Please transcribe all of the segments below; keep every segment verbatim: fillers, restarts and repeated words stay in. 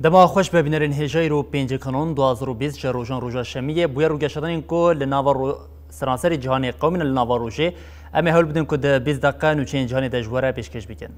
Dema xweş be bînerên hêja, îro pêncê Kanon du hazar û bîst ji rojan roja şemiyê bûye rûgeşedanên ku li nava ro-, seranserê cîhanê qewimîne li nava rojê. Em ê hewl bidin ku di bîst deqe nûçeyên cîhanê de ji we re pêşkêş bikin.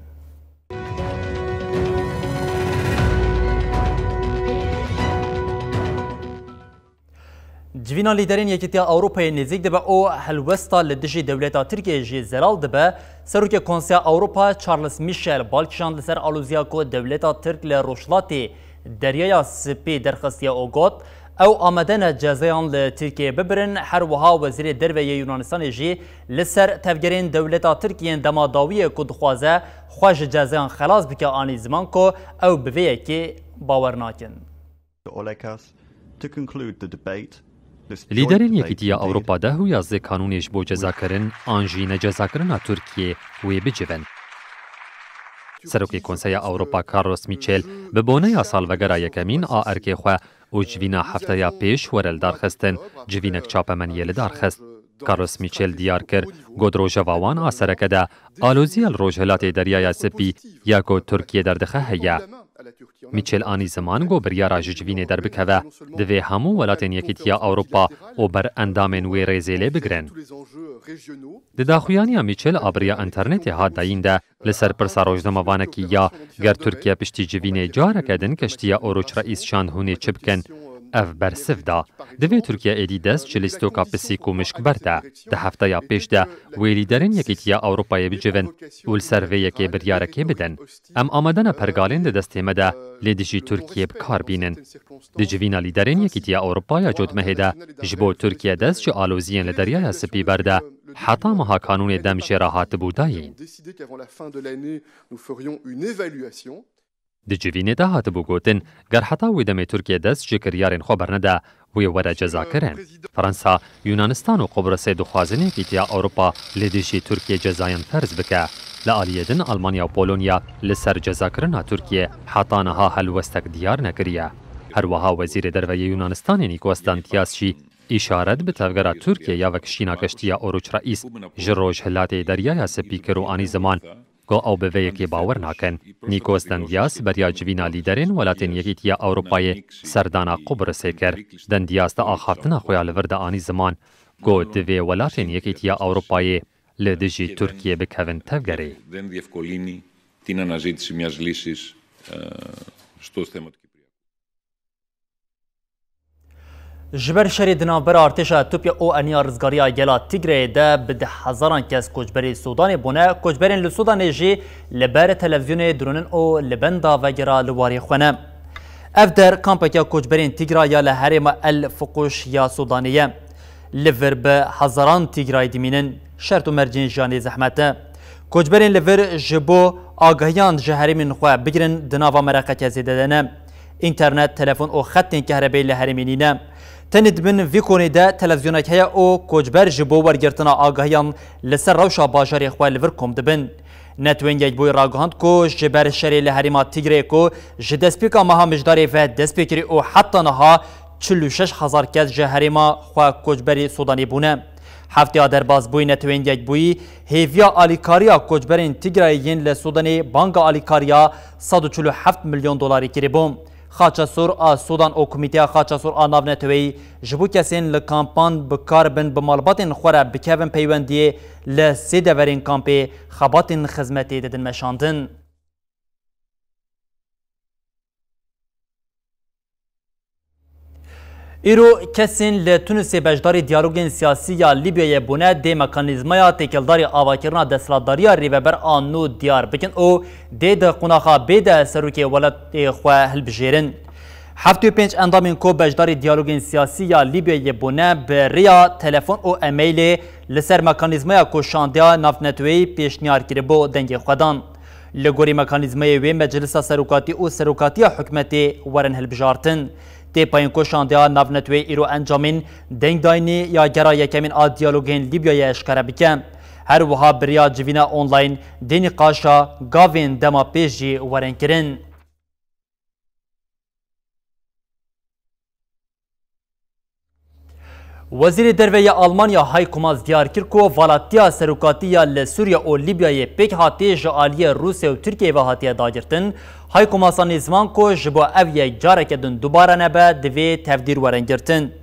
Civîna lîderên Yekîtiya Ewropayê nêzîk dibe û helwesta li dijî dewleta Tirkiyeyê jî zelal dibe. Serokê Konseya Ewropa Charles Michel bal kişand li ser aloziya ku dewleta Tirk li Rojhilatê Deryaya Spî derxistiye û got, ew amade ne cezayan li Tirkiyeyê bibirin. Her wiha Wezîrê Derve yê Yunanistanê jî li ser tevgerên dewleta Tirk yên dema dawiyê ku dixwaze xwe ji cezayan xelas bike anî ziman ku ew bi vê yekê bawer nakin. Lîderên Yekîtiya Ewropa deh û yazdeh kanûnê ji bo cezakirin an jî necezakirina Tirkiyê wê bicivin. Serokê Konseya Ewropa Carlos Michel bi boneya salvegera yekemîn a erkê xwe û civîna hefteya pêş were li dar xistin, civînek çapemeniyê li dar xist. Carlos Michel diyar kir, got rojeva wan a sereke de aloziya li Rojhilatê Deryaya Spî ya ku Tirkiye derdixe heye. Michel anî ziman ku biryara ji civînê derbikeve, divê hemû welatên Yekîtiya Ewropa û berendamên wê rêzê lê bigirin. Di daxuyaniya Michel a bi riya înternetê hat dayîn de, li ser pirsa rojnamevanekî ya ger Tirkiye piştî civînê careke din kiştiya Oruç Reîs şand hûn ê çi bikin, ev bersiv da. Divê Tirkiye êdî dest ji lîstoka pisîk û mişk berde. Di hefteya pêş de wê lîderên Yekîtiya Ewropayê bicivin û li ser vê yekê biryarekê bidin. Em amade ne pergalên di destê me de lê dijî Tirkiyê bi kar bînin. Di civîna lîderên Yekîtiya Ewropa ya cotmehê de ji bo Tirkiye dest ji aloziyên li Deryaya Spî berde, heta meha kanûnê dem jê re hatibû dayîn. Di civînê de hatibû gotin, ger heta wê demê Tirkiye dest ji kiryarên xwe bernede, wê were cezakirin. Fransa, Yunanistan û Qubrisê dixwazin Yekîtiya Ewropa li dijî Tirkiye cezayan ferz bike. Li aliyê din Almanya û Polonya li ser cezakirina Tirkiye heta niha helwestek diyar nekiriye. Her wiha Wezîrê Derve yê Yunanistanê Nikos Dantias jî îşaret bi tevgera Tirkiye ya vekişîna keştiya Oruç Reîs ji Rojhilatê Deryaya Spî kir û anî ziman, ku ew bi vê yekê bawer nakin. Nikos Dendias beriya civîna lîderên welatên Yekîtiya Ewropayê serdana Qubrisê kir. Dendias di axaftina xwe ya li vir de anî ziman ku divê welatên Yekîtiya Ewropayê li dijî Tirkiyê bikevin tevgerê. Ji ber şerê di navbera artêşa Etiyopya û Eniya Rizgariya Gela Tigreyê de bi deh hezaran kes koçberê Sûdanê bûne, koçberên li Sûdanê jî li ber televîzyonê dirûnin û li benda vegera li warê xwe ne. Ev der kampeke koçberên Tîgra ya li herêma El Fuquş ya Sûdanê ye. Li vir bi hezaran Tîgrayî dimînin. Şert û mercên jiyanê zehmet e. Koçberên li vir ji bo agahiyan ji herêmên xwe bigirin di nava mereqeke zêde de ne. Înternet, telefon û xetên kehrebeyê li herêmê nîne. Tenê di bin vî konê de televîzyonek heye û koçber ji bo wergirtina agahiyan li ser rewşa bajarê xwe li vir kom dibin. Netewên Yekbûyî ragihand ku ji ber şerê li herêma Tîgreyê ku ji destpêka meha Mijdarê ve dest pê kirî û heta niha çil û şeş hezar kes ji herêma xwe koçberî Sûdanê bûne. Hefteya derbasbûyî Netewên Yekbûyî hêviya alîkariya koçberên Tîgrayê yên li Sûdanê banga alîkariya sed û çil û heft milyon dolarî kirîbû. Xaça Sor a Sûdan û Komîteya Xaça Sor a Navneteweyî ji bo kesên li kampan bi kar bin bi malbatên xwe re bikevin peywendiyê, li sê deverên kampê xebatên xizmetê didin meşandin. Îro kesên li Tunisê beşdarî diyalogên siyasî ya Lîbyayê bûne dê mekanîzmaya têkildarî avakirina desthilatdariya rêveber a nû diyar bikin û dê di qonaxa bê de serokê welatê xwe hilbijêrin. Heftê û pênc endamên ku beşdarî diyalogên siyasî ya Lîbyayê bûne, bi rêya telefon û emailê li ser mekanîzmaya ku şandeya navneteweyî pêşniyar kiribû dengê xwe dan. Li gorî mekanîzmayê wê Meclisa Serokatî û Serokatiya Hikûmetê werin hilbijartin. Tê payîn ku şandeya navneteweyê îro encamên dengdayînê ya gera yekemîn a diyalogên Lîbyayê eşkere bike. Her wiha bi rêya civîna online dê nîqaşa gavên dema pêş jî werin kirin. Wezîrê Derve ya Almanya Heiko Maas diyar kir ku valatiya serokatî ya li Sûriye û Lîbyayê pêk hatî ji aliyê Rûsya û Tirkiyeyê ve hatiye dagirtin. Heiko Maas anî ziman ku ji bo ev yek careke din dubare nebe, divê tevdîr werin girtin.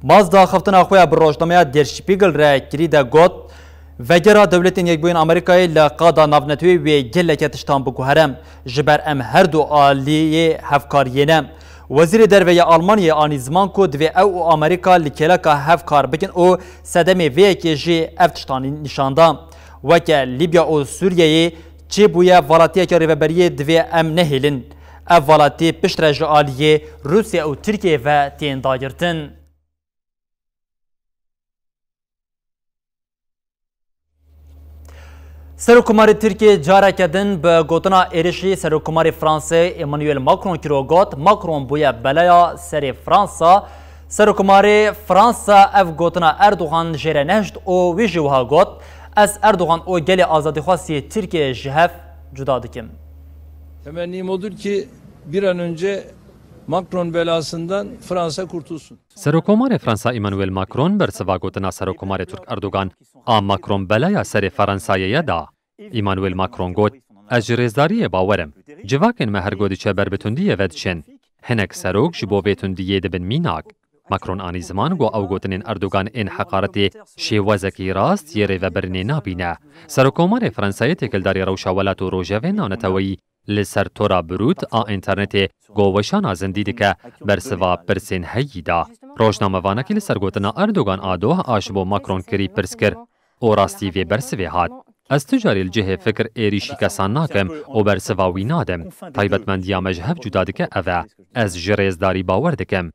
Maas di axaftina xwe ya bi rojnameya Der Spiegel re kirî de got, Vegera Dewletên Yekbûyî yên Amerîkayê li qada navneteweyî wê geleke tiştan biguhere. Ji ber em her du aliyê hevkariyê ne. Wezîrê Derve ya Almanyayê anî ziman ku divê ew û Amerîka li kêleka hev kar bikin û sedemê vê yekê jî ev tiştan nîşan da. Weke Lîbya û Sûriyeyê çêbûye, valatiyeke rêveberiyê divê em nehêlin. Ev valatî piştre ji aliyê Rûsya û Tirkiyeyê ve tên dagirtin. Serokkomarê Tirkiyê careke din bi gotina êrişî Serokkomarê Fransê Emmanuel Macron kiro got, Macron bûye beleya serê Fransa. Serokkomarê Fransa ev gotina Erdogan jê re nehişt û wî jî wiha got, Ez Erdogan û gelê azadîxwaz yê Tirkiyeyê ji hev cuda dikim. Temennim odur ki bir an önce Macron belasından Fransa kurtulsun. Serokkomarê Fransa Emmanuel Macron bersiva gotina Serokkomarê Tirk Erdogan a Macron belaya serê Fransayê ye da. Emmanuel Macron got, Ez ji rêzdariyê bawer im. Civakên me her go diçe ber bi tundiyê ve diçin. Hinek serok ji bo vê tundiyê dibin mînak. Macron anî ziman ku ew gotinên Erdogan ên heqaretê şêwazekî rast yê rêvebirinê nabîne. Serokkomarê Fransayê têkildarî rewşa welat û rojevên navneteweyî li ser tora birût a înternetê ku weşana zindî dike, bersiva pirsên heyî da. Rojnamevanekî li ser gotina Erdogan a doh a ji bo Macron kirî pirs kir û rastî vê bersivê hat. Ez tu carî li cihê fikir êrîşî kesan nakim û bersiva wî nadim. Taybetmendiya me ji hev cuda dike ev e. Ez ji rêzdarî bawer dikim.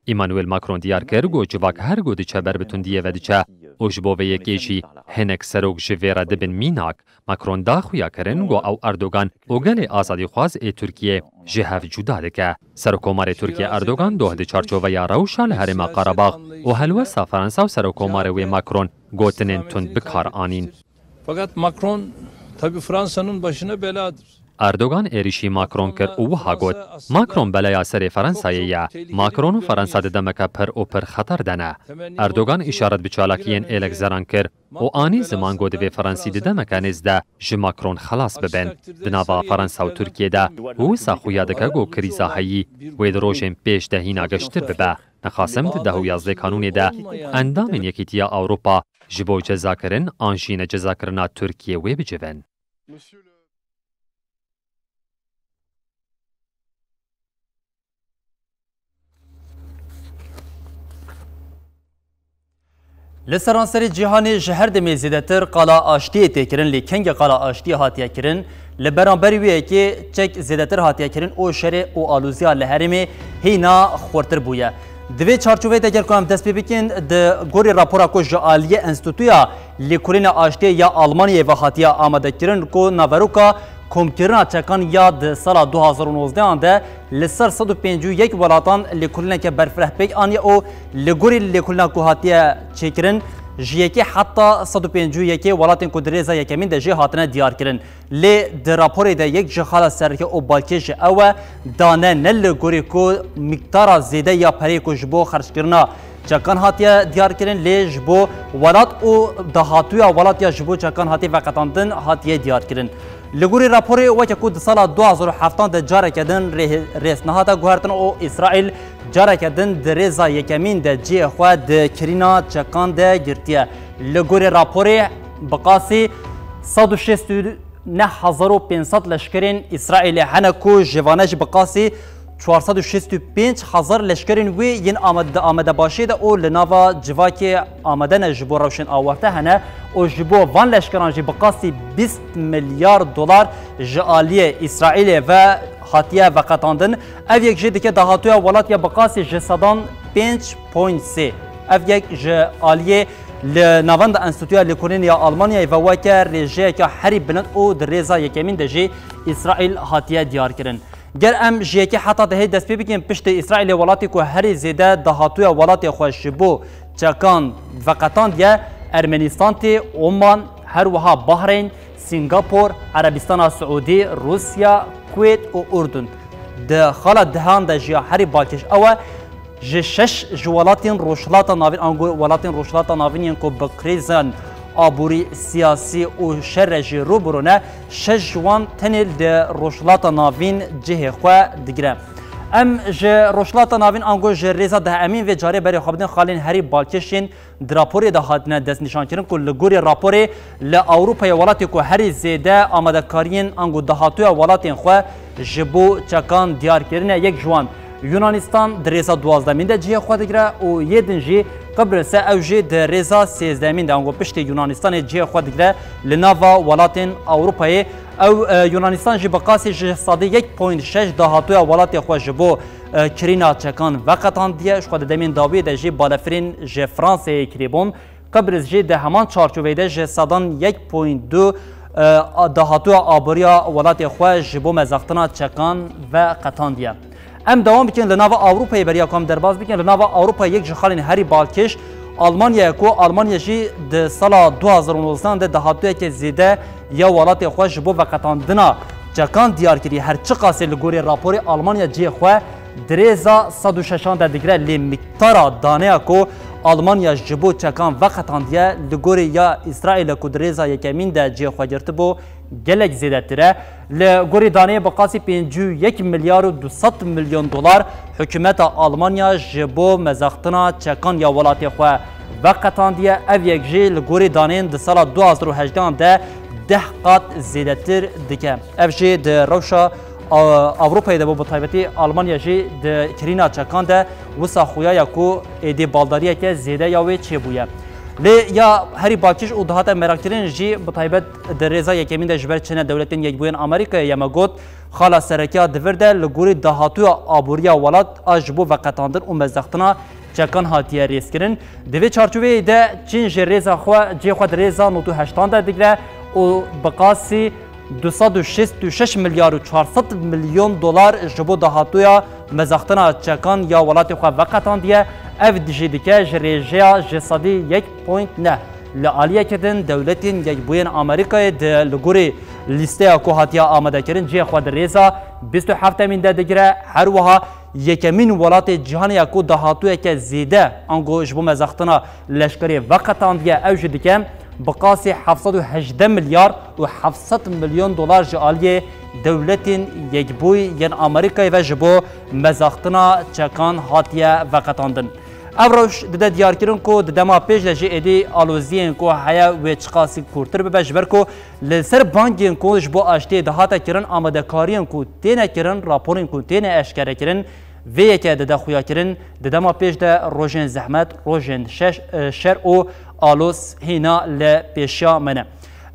Emmanuel Macron diyar kir ku civak her go diçe ber bi tundiyê ve diçe û ji bo vê yekê jî hinek serok ji vê re dibin mînak. Macron da xuya kirin ku ew Erdogan û gelê azadîxwaz ê Tirkiyê ji hev cuda dike. Serokkomarê Tirkiyê Erdogan doh di çarçoveya rewşa li Herêma Qarabax û helwesta Fransa û Serokkomarê wê Macron gotinên tund bi kar anîn. Fakat Macron tabii Fransa'nın başına beladır. Erdogan êrîşî Macron kir û wiha got, Macron beleya serê Fransayê ye. Macron û Fransa di demeke pir û pir xeter de ne. Erdogan îşaret bi çalakiyên êlek zeran kir û anî ziman got divê Fransî di demeke nêz de ji Macron xelas bibin. Di nava Fransa û Tirkiyê de wisa xuya dike got krîza heyî wê di rojên pêş de hîna geştir bibe. Nexasim di deh û yazdeh Kanûnê de endamên Yekîtiya Ewropa ji bo cezakirin an jî necezakirina Tirkiyê wê bicivin. Li seranserê cîhanê ji her demê zêdetir qala aştiyê tê kirin, lê kengê qala aştiyê hatiye kirin, li beramberî wê yekê çek zêdetir hatiye kirin û şerê û alûziya li herêmê hîna xurtir bûye. Di vê çarçoveyê de ger ku em dest pê bikin, di gorî rapora ku ji aliyê Enstîtuya Lêkolîna Aştiyê ya Almanyayê ve hatiye amadekirin ku naveroka komkirina çekan ya di sala du hazar û nozdehan de li ser sed û pêncî û yek welatan lêkolîneke berfireh pêk aniye û li gorî lêkolîna ku hatiye çêkirin, ji yekê heta sed û pêncî û yekê welatên ku di rêza yekemîn de jê hatine diyarkirin. Lê di raporê de yek ji xala sereke û balkêş ji ew e, dane ne li gorî ku miktara zêde ya perê ku ji bo xerckirina çekan hatiye diyarkirin, lê ji bo welat û dahatûya welat ya ji bo çekan hatiye veqetandin hatiye diyarkirin. Li gorî raporê weke ku di sala du hazar û heftan de careke din rê-, rêz nehate guhertin û Îsraîl careke din di rêza yekemîn de cihê xwe di kirîna çekan de girtiye. Li gorî raporê bi qasî sed û şêst û neh hezar û pênc sed leşkerên Îsraîlê hene ku ji vane jî bi qasî çar sed û şêst û pênc hezar leşkerên wê yên amad-, di amadebaşiyê de û li nava civakê amade ne ji bo rewşên awarte hene û ji bo van leşkeran jî bi qasî bîst milyar dolar ji aliyê Îsraîlê ve hatiye veqetandin. Ev yek jê dike dahatûya welat ya bi qasî ji sedan pênc point sê. Ev yek ji aliyê li navenda Enstîtuya Lêkolînê ya Almanyayê ve weke rêjeyeke herî bilind û di rêza yekemîn de jî Îsraîl hatiye diyarkirin. Ger em ji yekê heta dehê dest pê bikin, piştî Îsraîlê welatê ku herî zêde dahatûya welatê xwe ji bo çekan veqetandiye, Ermenîstan tê, Oman, her wiha Bahreyn, Sîngapor, Erebîstana Siûdî, Rûsya, Kuwêt û Urdun. Di xala dehan de jî ya herî balkêş ew e, Ji şeş ji welatên Rojhilata Navîn, ango welatên Rojhilata Navîn yên ku bi krîzên aborî, siyasî û şer re jî rû bi rû ne, şeş ji wan tenê li Rojhilata Navîn cihê xwe digire. Em ji Rojhilata Navîn ango ji rêza dehemîn vê carê berê xwe bidin xalên herî balkêş yên di raporê de hatine destnîşankirin ku li gorî raporê li Ewropayê welatê ku herî zêde amadekariyên ango dahatuya welatên xwe ji bo çekan diyar kirine, yek ji wan Yunanistan di rêza duwazdemîn de cihê xwe digire û yê din jî Qibrîs e, ew jî di rêza sêzdemîn de ango piştî Yunanistanê cihê xwe digire li nava welatên Ewropayê. Ew, e, Yunanistan jî bi qasî ji sedî yek point şeş dahatuya welatê xwe ji bo, e, kirîna çekan veqetandiye. Ji xwe di demên dawiyê de jî balefirên ji Fransayê kirîbûn. Qibrîs jî di heman çarçoveyê de ji sedan yek point du, e, a, dahatuya aboriya welatê xwe ji bo mezextina çekan veqetandiye. Em dewam bikin li nava Ewropayê beriya ku em derbas bikin. Li nava Ewropayê yek ji xalên herî balkêş Almanya ye ku Almanya jî di sala du hazar û nozdeh de dahatuyeke zêde ya welatê xwe ji bo veqetandina çekan diyar kiriye. Her çiqasê li gorî raporê Almanya cihê xwe di rêza sed û şeşan de digire, lê miktara daneya ku Almanya ji bo çekan veqetandiye li gorî ya Îsraîlê ku di rêza yekemîn de cihê xwe girtibû gelek zêdetir e. Li gorî daneyê bi qasî pêncî û yek milyar û du sed milyon dolar hikûmeta Almanya ji bo mezextina çekan ya welatê xwe veqetandiye. Ev yek jî li gorî daneyên di sala du hazar û hejdehan de deh qat zêdetir dike. Ev jî di rewşa, a, Ewropayê de bû, bi taybetî Almanya jî di kirîna çekan de wisa xuya ya ku êdî baldariyeke zêde ya wê çêbûye. Lê ya herî balkêş û dihate merakkirin jî bi taybet di rêza yekemîn de ji ber çine Dewletên Yekbûyên Amerîkayê ye me got, xala sereke ya di vir de li gorî dahatuya aboriya welat a ji bo veqetandin û mezextina çekan hatiye rêzkirin. Di vê çarçoveyê de Çîn ji rêza xwe, cihê xwe di rêza nod û heştan de digire û bi qasî du sed û şêst û şeş milyar û çar sed milyon dolar ji bo dahatuya mezextina çekan ya welatê xwe veqetandiye. Ev jî dike ji rêjeya ji sedî yek point neh. Li aliyeke din Dewletên Yekbûyên Amerîkayê di li gorî lîsteya ku hatiye amadekirin cihê xwe di rêza bîst û heftemîn de digire. Her wiha yekemîn welatê cîhanê ye ku dahatûyeke zêde ango ji bo mezextina leşkerê veqetandiye, ew jî dike bi qasî heft sed û hejdeh milyar û heft sed milyon dolar ji aliyê Dewletên Yekbûyî yên Amerîkayê ve ji bo mezextina çekan hatiye veqetandin. Ev rewş dide diyarkirin ku di dema pêş de jî êdî aloziyên ku heye wê çiqasî kûrtir bibe, ji ber ku li ser bangên ku ji bo aştiyê dihate kirin, amadekariyên ku têne kirin, raporên ku têne eşkerekirin, vê yeke dide xuyakirin. Di dema pêş de rojên zehmet, rojên şeş, e, şer û aloz hîna li pêşiya me ne.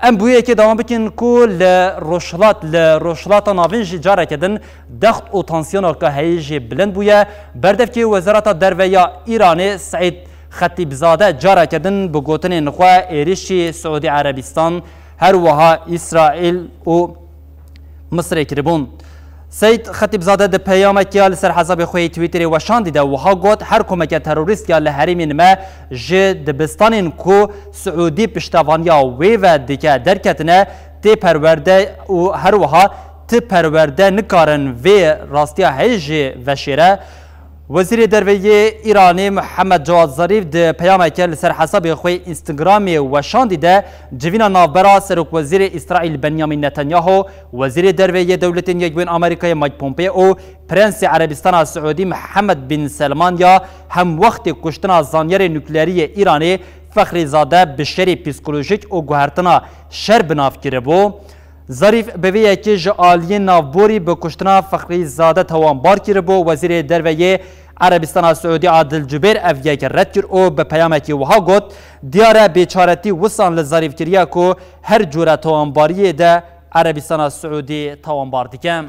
Em bi wê yekê dewam bikin ku li Rojhilat, li Rojhilata Navîn jî careke din dext û tansiyona ku heyî jî bilind bûye. Berdevkê Wezareta Derve ya Îranê Seîd Xetîbzade careke din bi gotinên xwe êrişî Siûdî Erebistan, her wiha Îsraîl û Misirê kiribûn. Seîd Xetîbzade di peyamekê ya li ser hesabê xwe yê Twitterê weşandî de wiha got, her komeke terorîst ya li herêmên me ji dibistanên ku Siûdî piştevaniya wê ve dike derketine, tê perwerde û her wiha ti perwerde nikarin vê rastiya heyî jî veşêre. Wezîrê Derve yê Îranê Mihemed Cewad Zarîf di peyameke li ser hesabê xwe yê Instagramê weşandî de civîna navbera Serokwezîrê Îsraîl Benyamin Netanyahu, Wezîrê Derve yê Dewletên Yekbûyên Amerîkayê Mike Pompeo û Prensê Erebistana Siûdî Mihemed bin Selman ya hemwextê kuştina zanyarê nukleerî yê Îranê Fexrîzade bi şerê psîkolojîk û guhertina şer bi nav kiribû. Zarîf bi vê yekê ji aliyê navborî bi kuştina Fexrîzade tawanbar kiribû. Wezîrê Derve yê Erebistana Siûdî Adil Cubêr ev yek red kir û bi peyamekî wiha got, diyar e bêçaretî wisan li Zarîf kiriye ku her cure tawanbariyê de Erebistana Siûdî tawanbar dike.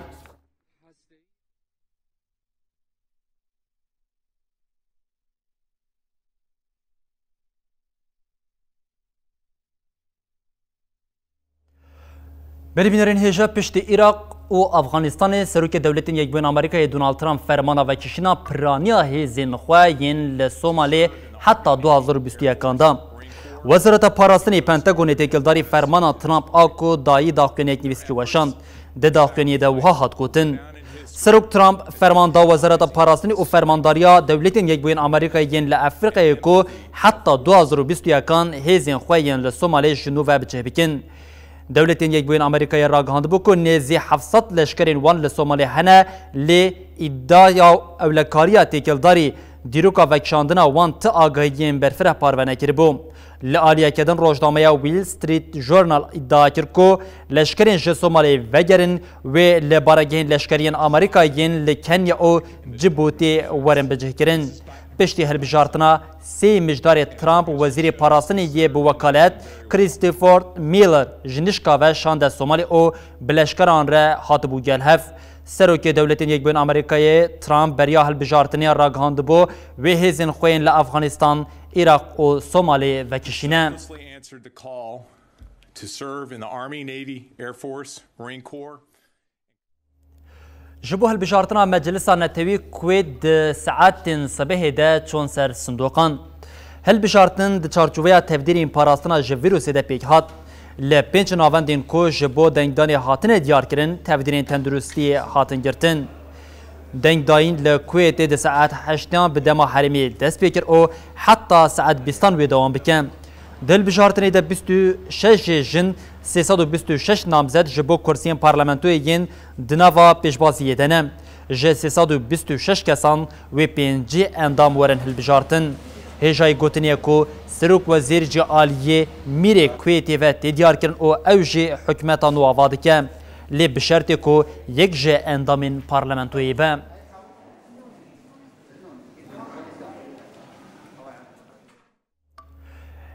Berî bînerên hêja, piştî Iraq û Afganistanê, Serokê Dewletên Yekbûyên Amerîkayê Donald Trump fermana vekişîna piraniya hêzên xwe yên li Somalê heta du hazar û bîst û yekan da. Wezareta Parastinê Pentagonê têkildarî fermana Trump a ku dayî daxuyaniyek nivîskî weşand. Di daxuyaniyê de wiha hat gotin, Serok Trump ferman da Wezareta Parastinê û Fermandariya Dewletên Yekbûyên Amerîkayê yên li Efrîqayê ku heta du hazar û bîst û yekan hêzên xwe yên li Somalê ji nû ve bi cih bikin. Dewletên Yekbûyên Amerîkayê ragihandibû ku nêzî heft sed leşkerên wan li Somalê hene, lê îdaya ewlekariya têkildarî dîroka vekişandina wan ti agahiyên berfireh parve nekiribû. Li aliyeke din rojnameya Wall Street Journal îdia kir ku leşkerên ji Somalê vegerin wê li baregehên leşkeriyên Amerîka yên li Kenya û Cibûtî werin bicihkirin. Piştî hilbijartina sê mijdarê Trump, wezîrê parastinê yê bi wekalet Christopher Miller ji nişka ve şande Somalê û bi leşkeran re hatibû gel hev. Serokê Dewletên Yekbûyên Amerîkayê Trump beriya hilbijartinê ragihandibû wê hêzên xwe yên li Afganistan, Iraq û Somalê vekişîne. Selflessly answered the call to serve in the Army, Navy, Air Force, Marine Corps. Ji bo hilbijartina Meclisa Netewî Kuwêt di saetên sibehê de çûn ser sindoqan. Hilbijartin di çarçoveya tevdîrên parastina ji vîrusê de pêk hat. Li pênc navendên ku ji bo dengdanê hatine diyarkirin, tevdîrên tenduristiyê hatin girtin. Dengdayîn li Kuwêtê di saet heştiyan bi dema herêmê dest pê kir û heta saet bîstan wê dewam bike. Di hilbijartinê de bîst û şeş jê jin, sê sed û bîst û şeş namzet ji bo kursiyên parlamentoyê yên di nava pêşbaziyê de ne. Ji sê sed û bîst û şeş kesan wê pêncî endam werin hilbijartin. Hêjayî gotinê ye ku serok wezîr ji aliyê mîrê Kuwêtê ve tê diyarkirin û ew jî hikûmeta nû ava dike. Lê bi şertê ku yek ji endamên parlamentoyê be.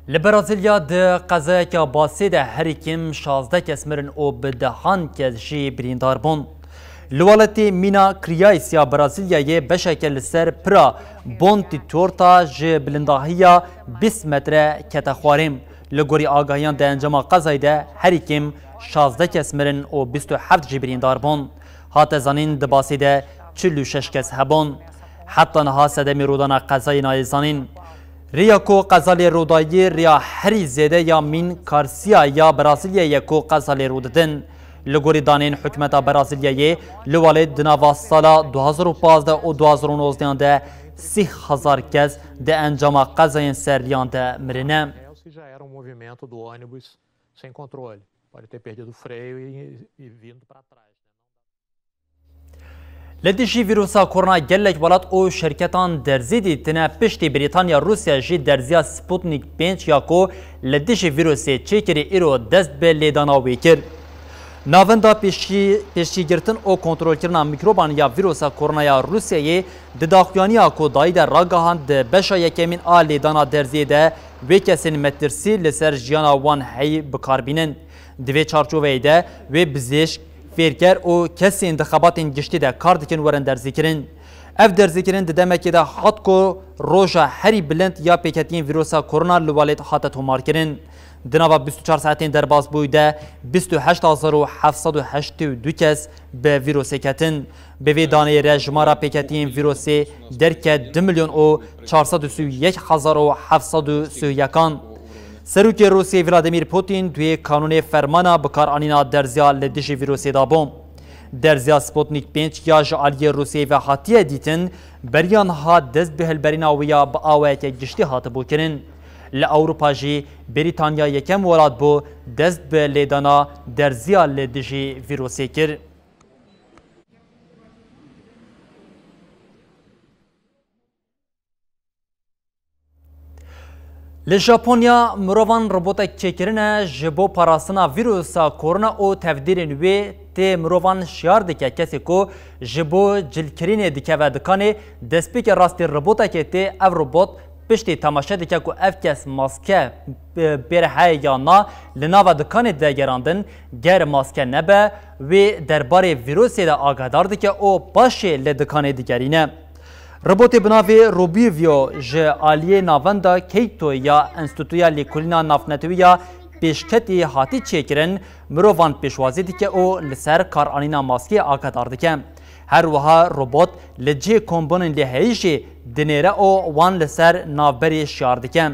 Li Brezîlya di qezayeke basê de herî kêm şazdeh kes mirin û bi dehan kes jî birîndar bûn. Li welatê Mina Kriais ya Brezîlyayê beşeke li ser pira Bonte Torta ji bilindahiya bîst metre kete xwarê. Li gorî agahiyan di encama qezayê de herî kêm şazdeh kes mirin û bîst û heft jî birîndar bûn. Hate zanîn di basê de çil û şeş kes hebûn. Heta niha sedemê rûdana qezayê nayê zanîn. Rêya ku qeza lê rûdayî rêya herî zêde ya Min Karsia ya Brezîlyayê ye ku qeza lê rûdidin. Li gorî daneyên hikûmeta Brezîlyayê, li welêt di nava sala du hazar û pazdeh û du hazar û nozdehan de sî hezar kes di encama qezayên serliyan de mirine. Já era um movimento do ônibus sem controle. Pode ter perdido o freio e, e vindo pra trás, né? Li dijî vîrusa korona gelek welat û şirketan derzî dîtine piştî Brîtanya Rûsya jî derziya Sputnik pênc ya ku li dijî vîrusê çêkirî îro dest bi lêdana wê kir. Navenda pêşî-, pêşîgirtin û kontrolkirina mîkroban ya vîrusa korona ya Rûsyayê di daxuyaniya ku dayî de ragihand di beşa yekemîn a lêdana derziyê de wê kesên metirsî li ser jiyana wan heyî bi kar bînin. Di vê çarçoveyê de wê bizêşk, fêrker û kesên di xebatên giştî de kar dikin werin derzîkirin. Ev derzîkirin di demekê de hat ku roja herî bilind ya pêketiyên vîrusa korona li welêt hate tomarkirin. Di nava bîst û çar saetên derbasbûyî de bîst û heşt hezar û heft sed û heştê û du kes bi vîrusê ketin. Bi vê daneyê re jimara pêketiyên vîrusê derket du milyon û çar sed û sî û yek hezar û heft sed û sî û yekan. Serokê Rûsiyê Vladimir Putin duyê kanûnê fermana bikaranîna derziya li dijî vîrusê dabû. Derziya Sputnik pênc ya ji aliyê Rûsiyê ve hatiye dîtin, beriya niha dest bi hilberîna wê ya bi awayeke giştî hatibû kirin. Li Ewropa jî Brîtanya yekem welat bû dest bi lêdana derziya li dijî vîrusê kir. Li Japonya mirovan robotek çêkirine ji bo parastina vîrusa korona û tevdîrên wê tê mirovan şiyar dike. Kesê ku ji bo cilkirînê dikeve dikanê, destpêkê rastî robotekê tê. Ev robot piştî temaşe dike ku ev kes maske, e, pê re heye ya na, li nava dikanê de gerandin, ger maske nebe, wê derbarê vîrusê de agahdar dike û paşê li dikanê digerîne. Robotê bi navê Robivio ji aliyê Navenda Keito ya Enstîtuya Lêkolîna Navnetewî ya Pêşketî hatî çêkirin, mirovan pêşwazî dike û li ser karanîna maskeyê agahdar dike. Her wiha robot li cihê kombûnên lêheyîşê dinêre û wan li ser navberê şiyar dike.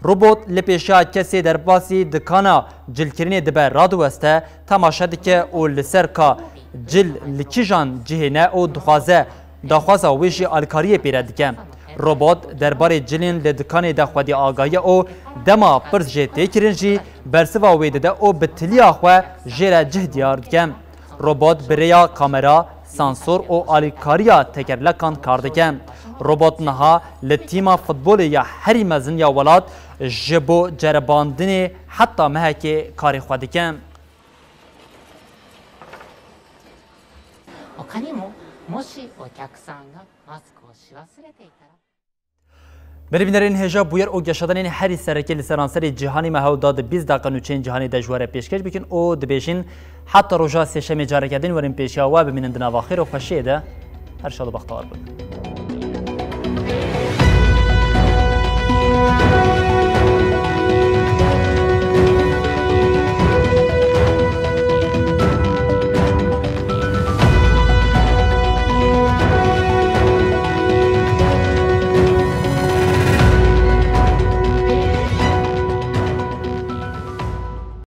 Robot li pêşiya kesê derbasî dikana cilkirinê dibe radiweste, temaşe dike û li ser ka Cil li kîjan cihê ne û dixwaze daxwaza wê jî alîkariyê pê re dike. Robot derbarê cilên li dikanê de xwedî agahî ye û dema pirs jê tê kirin jî bersiva wê dide û bi tiliya xwe jê re cih diyar dike. Robot bi rêya kamera, sansor û alîkariya tekerlekan kar dike. Robot niha li tîma futbolê ya herî mezin ya welat ji bo ceribandinê heta mehekê karê xwe dike. 他にも、もしお客さんがマスクをし忘れていたら、 Berî bînerên hêja bûyer û geşedanên herî sereke li seranserê cîhanê me hewl da di bîst deqa nûçeyên cîhanê de ji we re pêşkêş bikin û dibêjin heta roja sêşemê careke din werin pêşiya we bimînin di nava xêr û xweşiyê de. Her şad û bextewar bin.